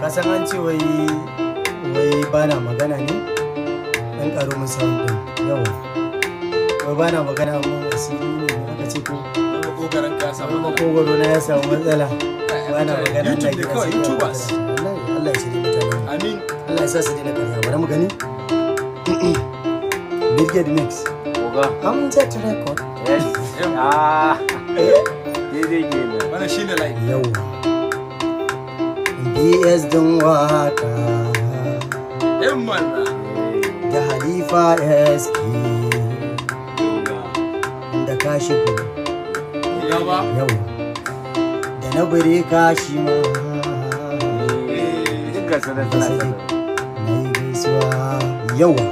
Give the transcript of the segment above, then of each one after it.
Ka san an ce wai wai bana magana ne? Dan karo mun sound din. Yawa. Wai bana magana mun asiri ne aka ce ko Makogaran ka ya samu matsala. Makogoro na ya samu matsala. Bana magana ina YouTube ne gida kawai, sai ya YouTubers. Wallahi Allah ya shirye mutanen. Amin. Allah ya sa su daina karya. Bari mu gani. Brigade Mix. Oga. Amjad Record. Yes. Ah. Daidai kenan. Wannan shine live. Yawa. BS din waka. Yan mana. Da Halifa SK. Oga. Da ka shigo. Oga ba. Yawa. Da na bireka shi ma. Eh. Duk gasu nan suna Sadiq. kallo. Na yi gaisuwa. Yawa.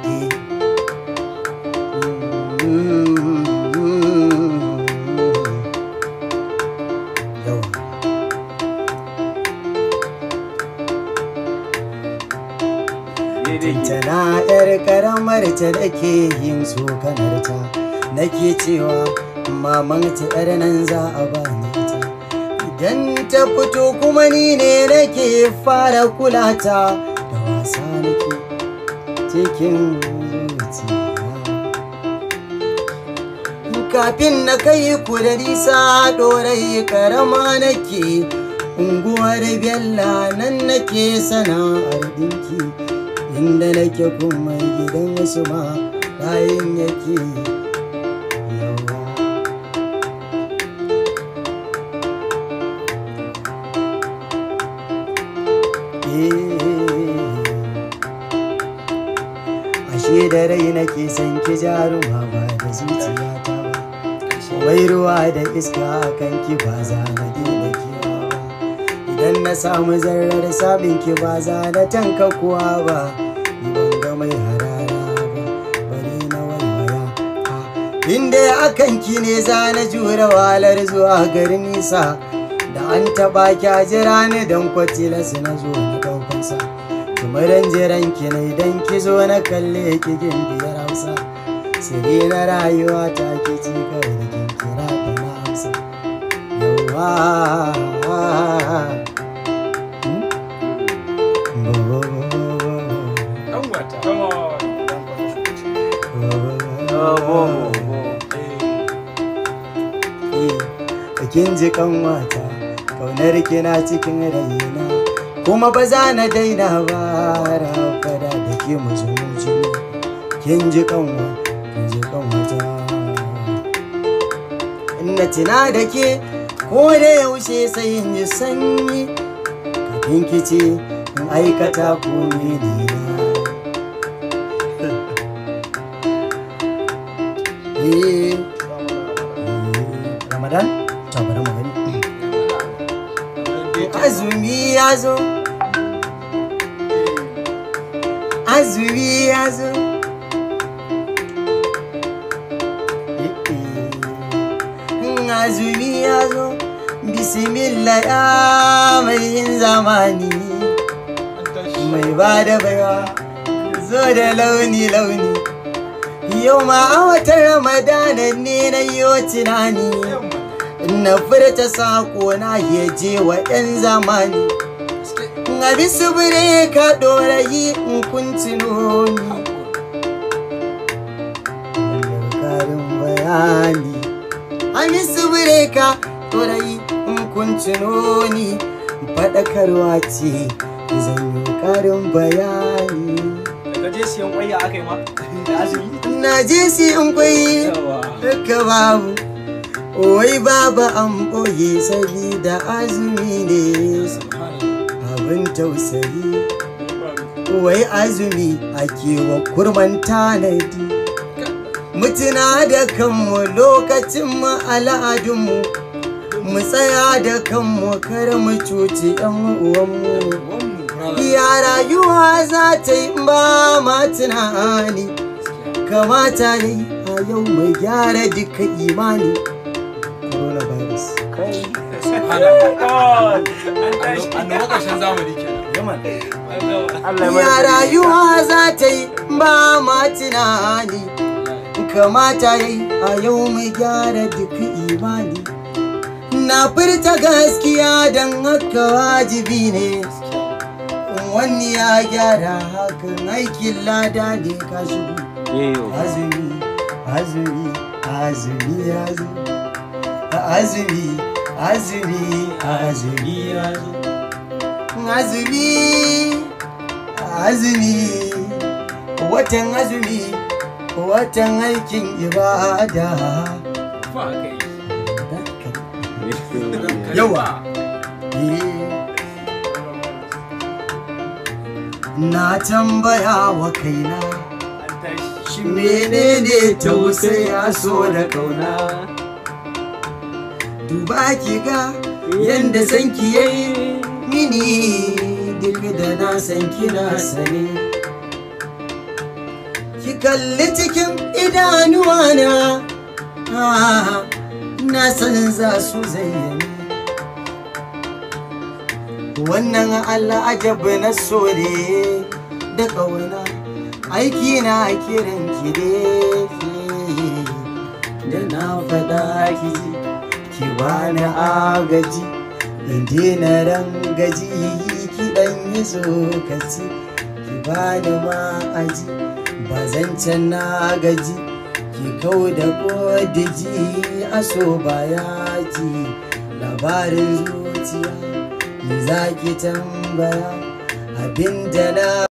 Eh. Yawa. Daidai kenan. Tana yar karamar ta nake yin tsokanar ta, nake cewa maman ta yar nan za a bani ita idan ta fito, kuma ni ne nake fara kula ta da wasa nake cikin zuciya. Kafin na kai ku da nisa, dorai karama nake, unguwar Bella nan nake sana'ar dinki, inda nake kuma gidan wasu ma layin yake. Yawa. Eh, ashe da rai nake son ki jaruma, ba da zuciyata ba. Wai ruwa da iska kan ki ba za na daina kewa ba. Idan na samu zarrar sabin ki ba za na tanka kuwa ba. Ni ban ga mai harara ba, bare na waiwaya. Inda akan ki ne za na jure wahalar zuwa garin nisa. Da an taɓa ki a jira ni, don kwatilas na zo na ɗaukansa. Tumaran jiran ki ne idan ki zo na kalle ki biyar Hausa. Sirri na rayuwa ta ke ci kawai da kin kira da na amsa. Yawa. Hmm? Bo, bo, bo, bo, bo. Dan wata. Come on. Bo, bo, Oh, bo, bo, bo. bo. Eh. Eh, kin ji kanwata, kaunar kina cikin raina, kuma ba za na daina ba har abada, da ke mu zo mu jini. Kin ji kanwa, kin ji kanwata. Ina tuna da ke ko da yaushe sai in ji sanyi, kafin ki ce in aikata ko menene. Eh, Ramadan? To bari mu gani. Azumi ya zo. Azumi ya zo. Eh, eh. Azumi ya zo. Bismillah ya mai yin zamani. An tashi. Mai ba da baiwa. Zo da launi-launi. Yau ma a watan Ramadana ne na yi tunani. Yan mana. Na furta sako na ya je wa 'yan zamani. Gaske. Abi su bire ka ɗorayi in kun tuno ni. Wannan karin bayani. Abi su bire ka ɗorayi in kun tuno ni. Faɗakarwa ce zan yi karin bayani. Da ka je siyan kwai aka yi ma da azumi? Na je siyan kwai Yawa. duka babu. Wai baba an ɓoye sabida azumi ne. Subhanallah. Abin tausayi. Wai azumi ake wa kurman tanadi. Mutuna da kanmu lokacin mu al'adunmu, mu tsaya da kanmu kar mu cuci yan uwanmu. Wanmu, brother. Ya rayuwa za ta yi ba ma tunani? Kamata ne a yau mu gyara duka imani. Coronavirus. Kai. Subhanallah. An tashi. Annoba ƙarshen zamani kenan. Yaman. An gama. Allah ya mana Ya tsari. rayuwa za ta yi ba ma tunani? Kamata yi a yau mu gyara duk imani. Na furta gaskiya don haka wajibi ne. Wani ya gyara hakan aikin lada ne ka shigo. Azumi, azumi, azumi ya zo. Azumi, azumi, azumi ya zo. Azumi, azumi, watan azumi, watan aikin ibada. Fa haka yi. Yawa. Na tambaya wa kaina, An tashi. shi menene tausaya so da kauna? Duba ki ga yanda san ki yayi mini, duk da na san kina sane. Ki kalli cikin idanuwana, ah, na san za su zayyane. Wannan al'ajabi na so ne da ƙauna, aiki na kiran ki ne, da na faɗa ki ji, ki bani agaji, in daina rangaji, ki ɗan yi tsokaci, ki bani ma'aji, ba zancen na gaji, ki kau da kodiji, aso ba yaji, labarin zuciya ni za ki tambaya abinda na